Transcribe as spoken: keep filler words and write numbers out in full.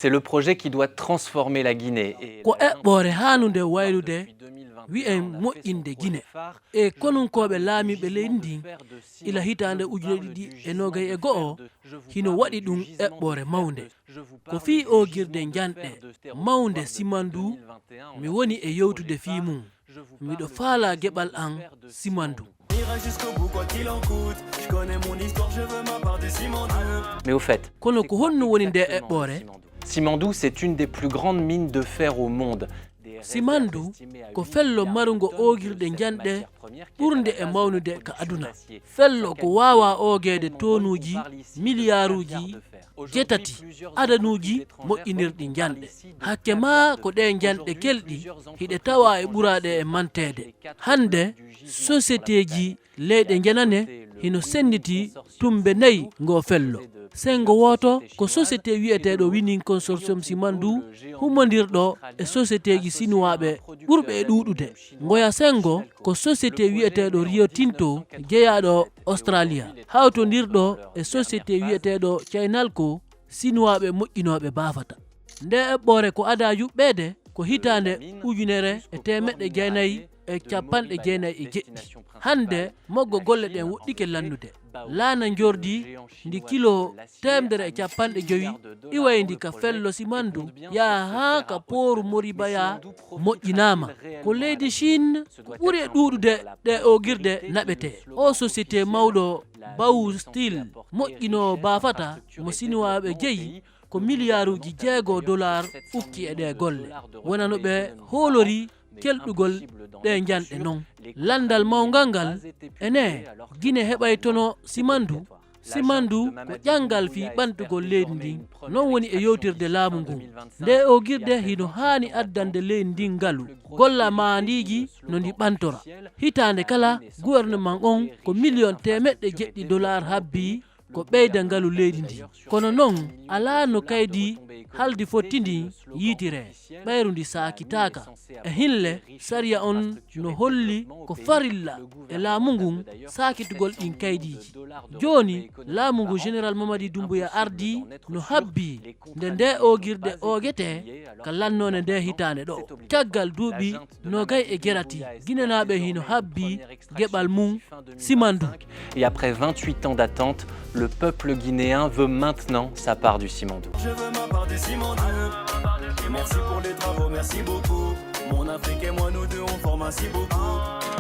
C'est le projet qui doit transformer la Guinée. Et Ko eɓɓoore haanunde waylude wi'en moƴƴinde Gine. E konunkooɓe laamiiɓe leydi ndin, ila hitaande ujine ɗiɗi e noogay e go'o, hino waɗi ɗum eɓɓoore mawnde. Ko fii oogirde njanɗe mawnde Simandu mi woni e yewtude fii mum. Miɗo faalaa geɓal an Simandu. J'irai jusqu'au bout, quoi qu'il en coûte. Je connais mon histoire, je veux ma part du ciment dur. Mais au fait, Kono ko honno woni nde eɓɓoore? Simandou, c'est une des plus grandes mines de fer au monde. Simandu ko fello marungo oogirɗe njanɗe ɓurnde e mawnude ka aduna. Fello ko waawaa oogeede tonuuji miliyaaruuji jeetati adanuuji moƴƴinirɗi njanɗe. Hakke maa ko ɗee njanɗe kelɗi hiɗe tawaa e ɓuraaɗe e manteede. Hannde, sosieteeji leyɗe njanane hino senniti tumbe nayi ngoo fello. Senngo wooto ko sosiyete wi'eteeɗo Winning Consortium Simandu, hummondirɗo e sosiyeteeji sinuwaaɓe ɓurɓe e ɗuuɗude. Ngoya senngo ko sosiyete wi'eteeɗo Rio Tinto, jeyaaɗo Australia, hawtondirɗo e sosiyete wi'eteeɗo Chaynalco, sinuwaaɓe moƴƴinooɓe baafata. Ndee eɓɓoore ko adaa yuɓɓeede ko hitaande ujunere e teemeɗɗe jeenayi e capanɗe jeenayi e jeɗɗi. Hannde, moggo golle ɗen woɗɗike lannude. Laana njoordi ndi kilo teemedere e capanɗe jowi iwayndi ka fello Simandu, yaha haa ka pooru Moribaya moƴƴinaama. Ko leydi Chine ko ɓuri e ɗuuɗude ɗee oogirɗe naɓetee. Oo sosiyete mawɗo Baowu Steel moƴƴinoowo baafata mo sinuwaaɓe jeyi ko miliyaaruuji jeego dolaar ukki e ɗee golle. Wonano ɓe hoolori kelɗugol ɗee njanɗe non. Lanndal mawngal ngal, enee, Gine heɓay tono Simandu? Simandu ko ƴanngal fii ɓantugol leydi ndin. Non woni e yewtirde laamu ngun. Ndee oogirde hino haani addande leydi ndin ngalu, golla maandiiji no ndi ɓantora. Hitaande kala, guwerneman on ko miliyon teemeɗɗe jeɗɗi dolaar habbii ko ɓeyda ngalu leydi ndin. Kono non, alaa no kaydi haldi fottindi yiitiree, ɓayru ndi saakitaaka. E hinle, sariya on no holli ko farilla e laamu ngun saakitugol ɗin kaydiiji. Jooni, laamu ngu Général Mamadi Doumbouya ardii no habbii nde ndee oogirde oogetee ka lannoone ndee hitaande ɗoo. Caggal duuɓi noogay e jerati, Ginenaaɓe hino habbii geɓal mum Simandu. Et après vingt-huit ans d'attente, le peuple guinéen veut maintenant sa part du Simandou. Je veux ma part du ciment dur. Et merci pour les travaux, merci beaucoup. Mon Afrique et moi, nous deux, on forme un si beau couple.